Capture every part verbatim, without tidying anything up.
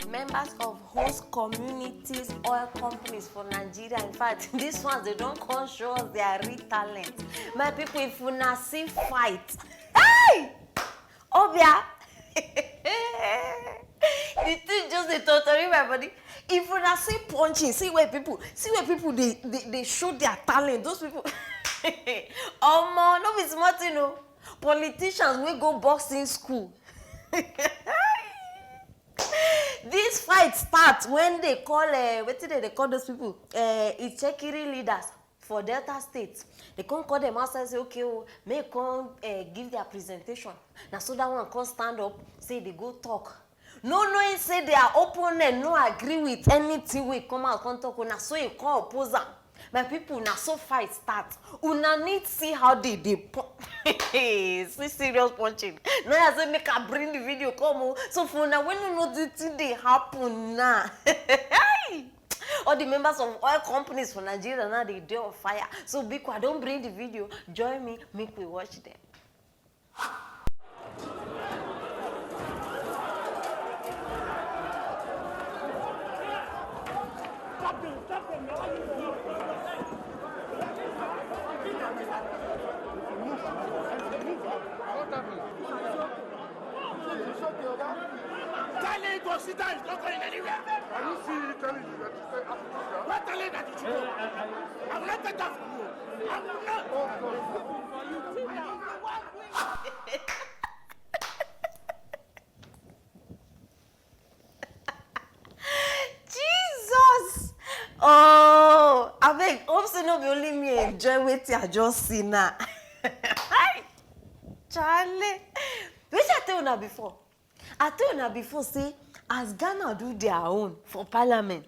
Members of host communities, oil companies for Nigeria. In fact, these ones, they don't come show us their real talent. My people, if una see fight, hey! Obia! The thing just dey totori my body. If una see punching, see where people, see where people dey dey dey show their talent. Those people, omo, no be small thing o. Politicians wey go boxing school. This fight start when they call, uh, wetin dem dey call those people, uh, Itsekiri leaders for Delta State. They come call them outside, say, "Okay o, make come, uh, give their presentation." Na so that one come stand up, say they go talk. No knowing say their opponent no agree with anything wey come out come talk o, na so he come oppose am. My people, na so fight start. Una need see how they dey pu- see serious punching. Na I say make I bring the video come o. So for una wey no know the thing dey happen now. All the members of oil companies for Nigeria now, they dey on fire. So biko, I don bring the video. Join me, make we watch them. Tell him to sit down, he's not going anywhere. Are you seeing it? Tell him that you say, "Africa." What tell him that you should go? I will not take that from you. I will not. Oh, God. Jesus! Oh, abeg, hope say no be only me enjoy wetin I just see now. Chale! Wetin I tell una before? I tell una before say as Ghana do their own for parliament,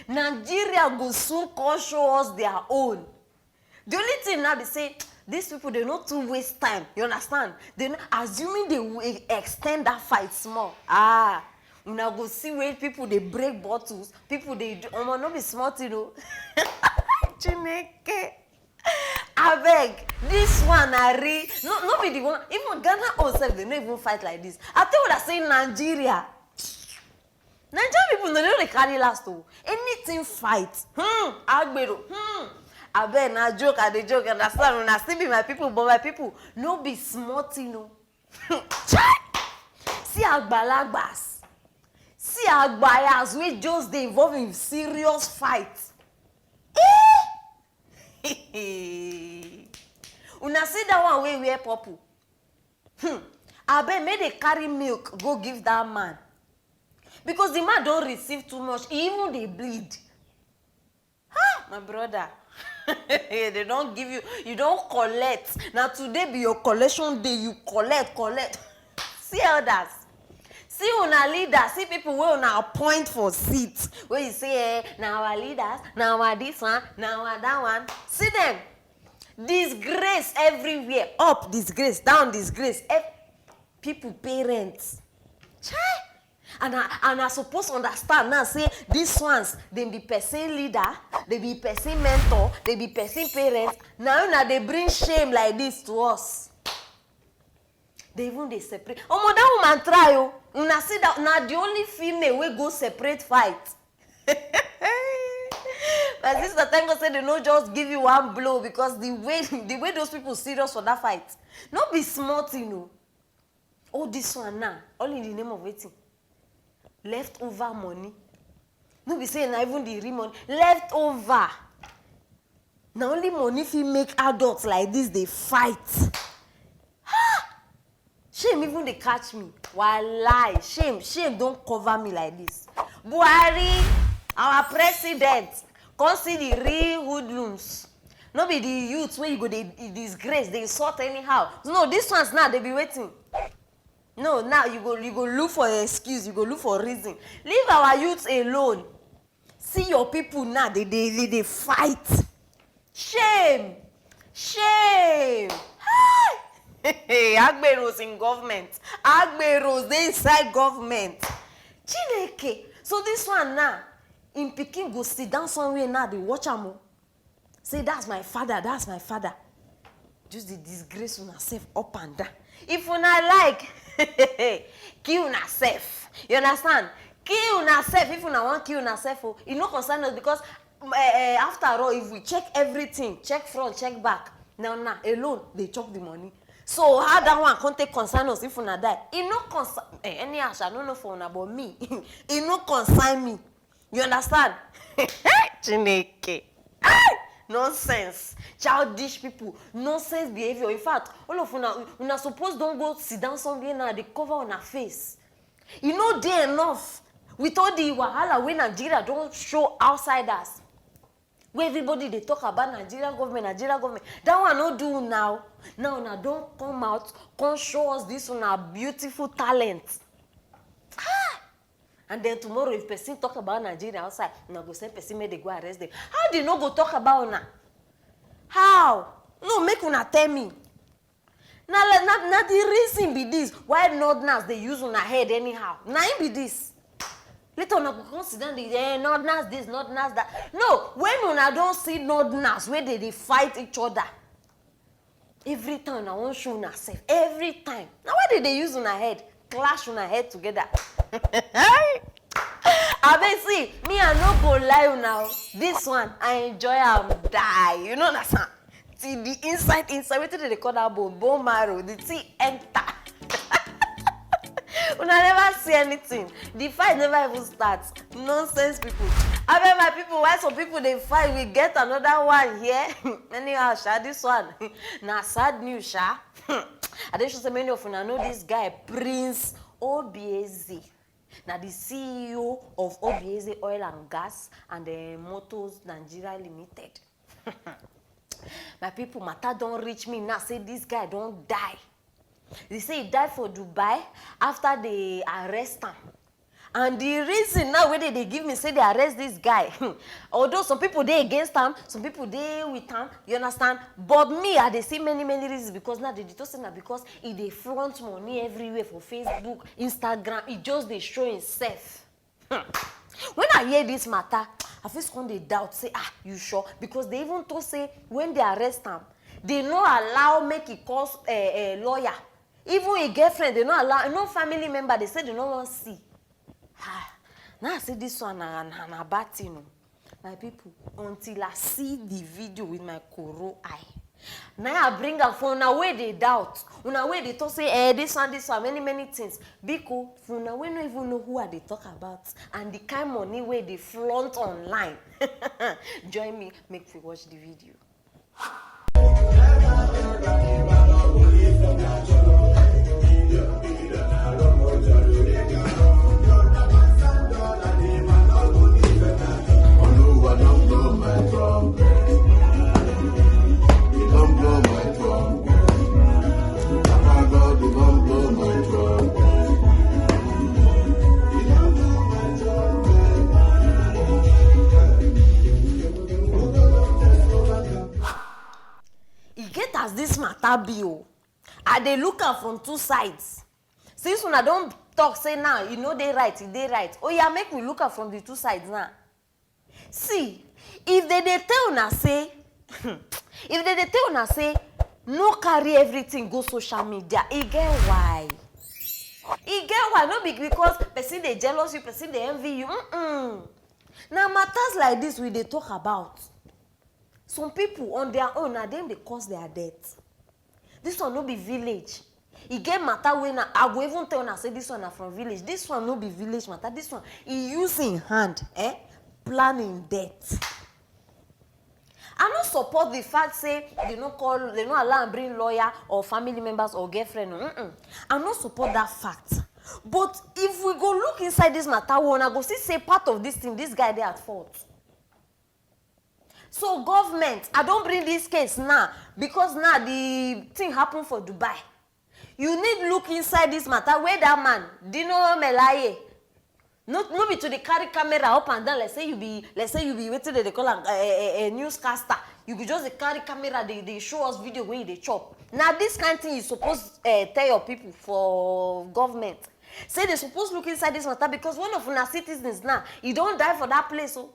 Nigeria go soon come show us their own. The only thing now be say these people, they no too waste time. You understand? They no, assuming they will extend that fight small. Ah, una go see where people dey break bottles, people dey do, omo, no be small thing o. Chineke. Abeg, this one na real, no, no be the one. Even Ghana own sef, they no even fight like this. I tell una say Nigeria, Naija people no dey carry last o. Anything fight, hmm, agbero, hmm. Abeg, na joke I dey joke, understand? Una still be my people, but my people, no be small thing o. Chai! See agbalagbas, see agbayas wey just dey involve in serious fight. Eh! Una see that one wey wear purple? Hmm. Abeg, make they carry milk go give that man, because the man don receive too much. He even dey bleed. Ha, my brother. They don give you, you don collect. Na today be your collection day. You collect, collect. See elders. See una leaders. See people wey una appoint for seat. Wey you say, eh, na our leaders, na our this one, na our that one. See them. Disgrace everywhere. Up disgrace, down disgrace. Ev- people, parents. Chai! And I, and I suppose understand now say these ones, they be person leader, they be person mentor, they be person parents. Now una dey bring shame like this to us. They even dey separate. Omo, that woman try o. Una see that, na the only female wey go separate fight. My sister, thank God say they no just give you one blow, because the way the way those people serious for that fight, no be small thing o. All this one now, all in the name of wetin? Leftover money. No be say na even the real money. Leftover. Na only money fit make adults like this dey fight. Ha! Shame even dey catch me. Walai, shame, shame don cover me like this. Buhari, our president, come see the real hoodlums. No be the youth wey you go dey disgrace, dey insult anyhow. No, these ones now, they be waiting. No, now you go, you go look for excuse, you go look for reason. Leave our youth alone. See your people now, they dey they dey fight. Shame! Shame! Hey! Agberos in government. Agberos dey inside government. Chineke. So this one now, im pikin go sit down somewhere now, dey watch am o. Say, "That's my father, that's my father." Just dey disgrace una sef up and down. If una like, kill una sef. You understand? Kill una sef if una wan kill una sef o, e no concern us, because uh, uh, after all, if we check everything, check front, check back, na una alone dey chop the money. So how that one come take concern us if una die? E no concern, eh, anyhow sha, I no know for una, but me, e no concern me. You understand? Chineke. Nonsense. Childish people. Nonsense behavior. In fact, all of una, una suppose don go sit down somewhere now, dey cover una face. E no dey enough with all the wahala wey Nigeria don show outsiders, wey everybody dey talk about Nigeria government, Nigeria government. That one no do una o. Now una don come out, come show us this una beautiful talent. Ah! And then tomorrow, if person talk about Nigeria outside, una go send person make they go arrest them. How they no go talk about una? How? No, make una tell me. Na, na, na the reason be this why northerners dey use una head anyhow. Na im be this. Later una go come sit down dey, eh, northerners this, northerners that. No, when una don see northerners wey dey dey fight each other, every time una wan show una sef, every time. Na why they dey use una head, clash una head together? Abeg see, me I no go lie una o. This one, I enjoy am die. You no understand? Till the inside, inside, wetin dem dey call that bone? Bone marrow, the thing enter. Una never see anything. The fight never even start. Nonsense people. Abeg my people, why some people dey fight? We get another one here. Anyhow sha, this one na sad news sha. I dey sure say many of una know this guy, Prince Obieze. Na the C E O of Obieze Oil and Gas and eh, Motors Nigeria Limited. My people, matter don reach me now say this guy don die. They say he die for Dubai after they arrest am. And the reason now wey they dey give me say they arrest this guy, although some people dey against am, some people dey with am, you understand? But me, I dey see many, many reasons because now they dey talk say na because he dey flaunt money everywhere for Facebook, Instagram, he just dey show himself. Hmm. When I hear this matter, I first come dey doubt say, ah, you sure? Because they even talk say when they arrest am, they no allow make he call eh, eh, lawyer. Even him girlfriend, they no allow, no family member, they say they no wan see. Ah, now I say this one na, na, na bad thing o. My people, until I see the video with my koro eye, na I bring am for una wey dey doubt, una wey dey talk say, eh, this one, this one, many, many things. Biko, for una wey no even know who I dey talk about and the kind money wey dey flaunt online, join me, make we watch the video. E get as this matter be o. I dey look am from two sides. Since una don talk say now e no dey right, e dey right, oya, make we look am from the two sides now. See, if they dey tell una say, if they dey tell una say no carry everything go social media, e get why. E get why, no be because person dey jealous you, person dey envy you. Mm-mm. Na matters like this we dey talk about. Some people on their own, na dem dey cause their death. This one no be village. E get matter wey na, I go even tell una say this one na from village. This one no be village matter. This one, e use him hand, eh, plan him death. I no support the fact say they no call, they no allow am bring lawyer or family members or girlfriend. Mm-mm. I no support that fact. But if we go look inside this matter, we una go see say part of this thing, this guy dey at fault. So government, I don bring this case now because now the thing happen for Dubai. You need look inside this matter where that man, Dino Melaye, no, no be to dey carry camera up and down like say you be, like say you be wetin dem dey call am, a, a, a newscaster. You go just dey carry camera, dey, dey show us video wey you dey chop. Na this kind thing you suppose uh, tell your people for government. Say they suppose look inside this matter because one of una citizens now, he don die for that place o.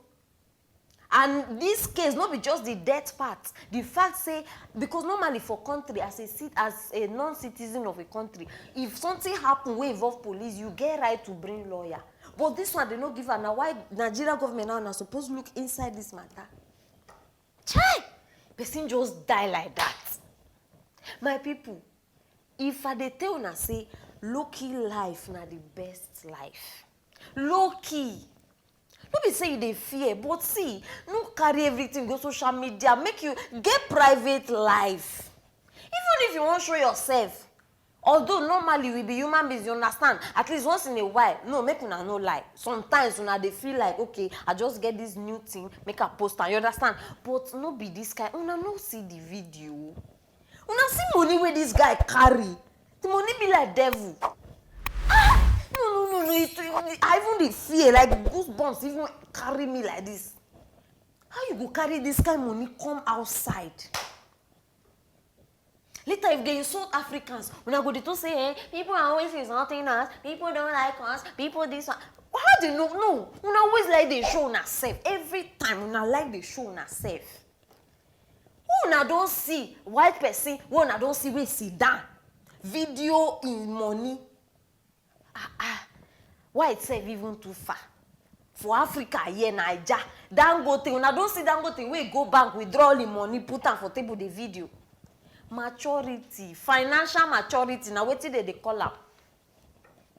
And this case no be just the death part, the fact say, because normally for country, as a cit as a non-citizen of a country, if something happen wey involve police, you get right to bring lawyer. But this one, they no give her. Now, why Nigeria government now na suppose look inside this matter? Chai! Person just die like that. My people, if I dey tell una say low-key life na the best life. Low-key. No be say you dey fear, but see, no carry everything go social media. Make you get private life. Even if you wan show yourself, although normally we be human beings, you understand, at least once in a while, no, make una no lie, sometimes una dey feel like, okay, I just get this new thing, make I post am, you understand? But no be this kind. Una no see the video? Una see money wey this guy carry? The money be like devil. Ah, no, no, no, no, it, it, I even dey fear, like, goosebumps even carry me like this. How you go carry this kind money come outside? Later, if they insult Africans, una go dey talk say, eh, people are always insulting us, people don't like us, people this one. How they know? No, una always like dey show una self. Every time, una like dey show una self. Who una don see white person wey una don see wey sit down, video im money? Ah, ah. White sef even too far. For Africa here, Naija, Dangote, una don see Dangote wey go bank, withdraw all im money, put am for table, dey video? Maturity, financial maturity, na wetin dem dey call am.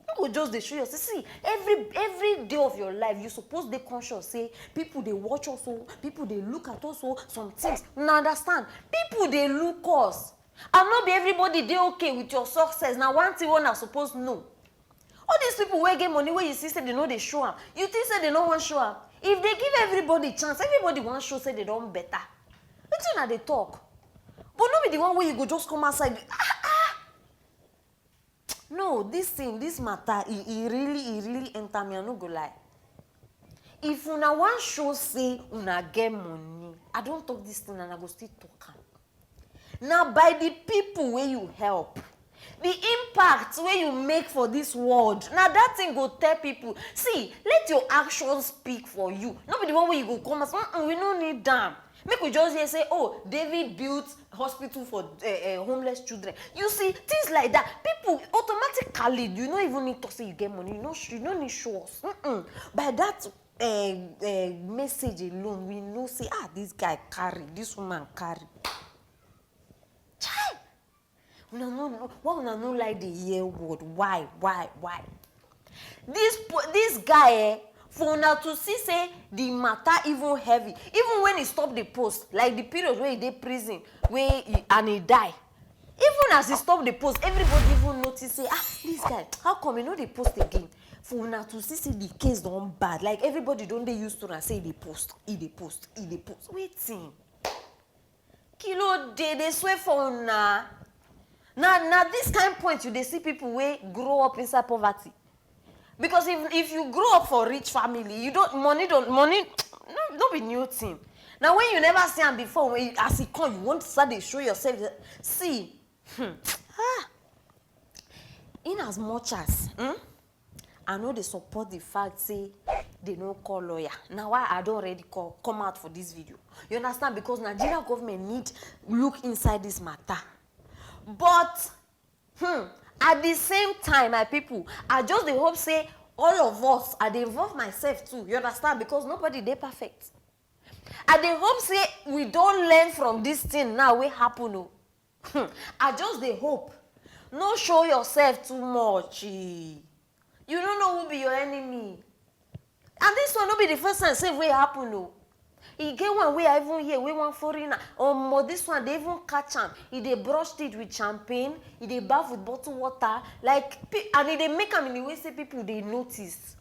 You go just dey show yourself. See, every, every day of your life, you suppose dey conscious say people dey watch us o, people dey look at us o, some things. Una understand? People dey look us. And no be everybody dey okay with your success. Na one thing wey una suppose know. All these people wey get money, wey you see say they no dey show am, you think say they no wan show am? If they give everybody chance, everybody wan show say they don better. Wetin una dey talk? But no be the one wey you go just come outside. Ah, ah. No, this thing, this matter, e, e really, e really enter me, I no go lie. If una wan show say una get money, I don talk this thing and I go still talk am. Na by the people wey you help, the impact wey you make for this world, na that thing go tell people. See, let your actions speak for you. No be the one wey you go come and say, "Mm-mm, we no need am." Make we just hear say, "Oh, David built hospital for, eh, eh, homeless children." You see, things like that. People automatically, you no even need to say you get money. You no sh-, you no need show us. Mm-mm. By that, eh, eh, message alone, we know say, ah, this guy carry, this woman carry. Chai! Una no, no, why una no like dey hear word? Why, why, why? This po-, this guy, eh, for una to see say the matter even heavy, even when he stop the post, like the period wey he dey prison, wey he, and he die. Even as he stop the post, everybody even notice say, ah, this guy, how come he no dey post again? For una to see say the case don bad, like, everybody don dey used to am say he dey post, he dey post, he dey post. Wetin? Kí ló dé, dey swear for una. Na, na this kind point you dey see people wey grow up inside poverty. Because if, if you grow up for rich family, you don't, money don't, money no, no be new thing. Now when you never see am before, when you, as e come, you want to start dey show yourself. See, hmm, ah, in as much as, hmm, I no dey support the fact say they no call lawyer. Na why I don already call, come out for this video. You understand? Because Nigeria government need look inside this matter. But, hmm, at the same time, my people, I just dey hope say all of us, I dey involve myself too. You understand? Because nobody dey perfect. I dey hope say we don learn from this thing now wey happen o. Hmm, I just dey hope. No show yourself too much, eh. You no know who be your enemy. And this one no be the first time sef wey e happen o. E get one wey I even hear, wey one foreigner, omo, this one dey even catch am. E dey brush teeth with champagne, e dey baff with bottle water, like, pe-, and e dey make am in a way say people dey notice.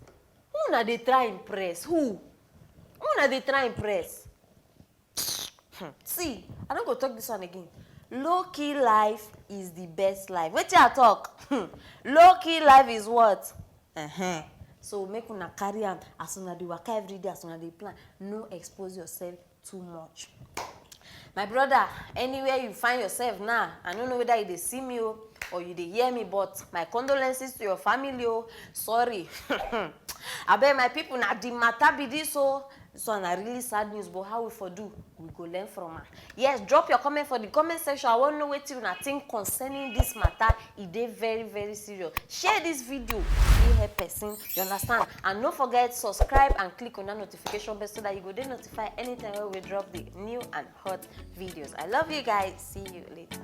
Who una dey try impress? Who? Who una dey try impress? Hmm. See, I no go talk this one again. Low key life is the best life. Wetin I talk? Hmm. Low key life is what? Uh-huh. So make una carry am as una dey waka every day, as una dey plan. No expose yourself too much. My brother, anywhere you find yourself now, I no know whether you dey see me o, or you dey hear me, but my condolences to your family o. Sorry. Abeg, my people, na the matter be this o. So na really sad news, but how we for do? We go learn from am. Yes, drop your comment for the comment section. I wan know wetin una think concerning this matter. E dey very, very serious. Share this video, e help person, you understand? And no forget subscribe and click on that notification bell so that you go dey notified anytime wey we drop the new and hot videos. I love you guys. See you later.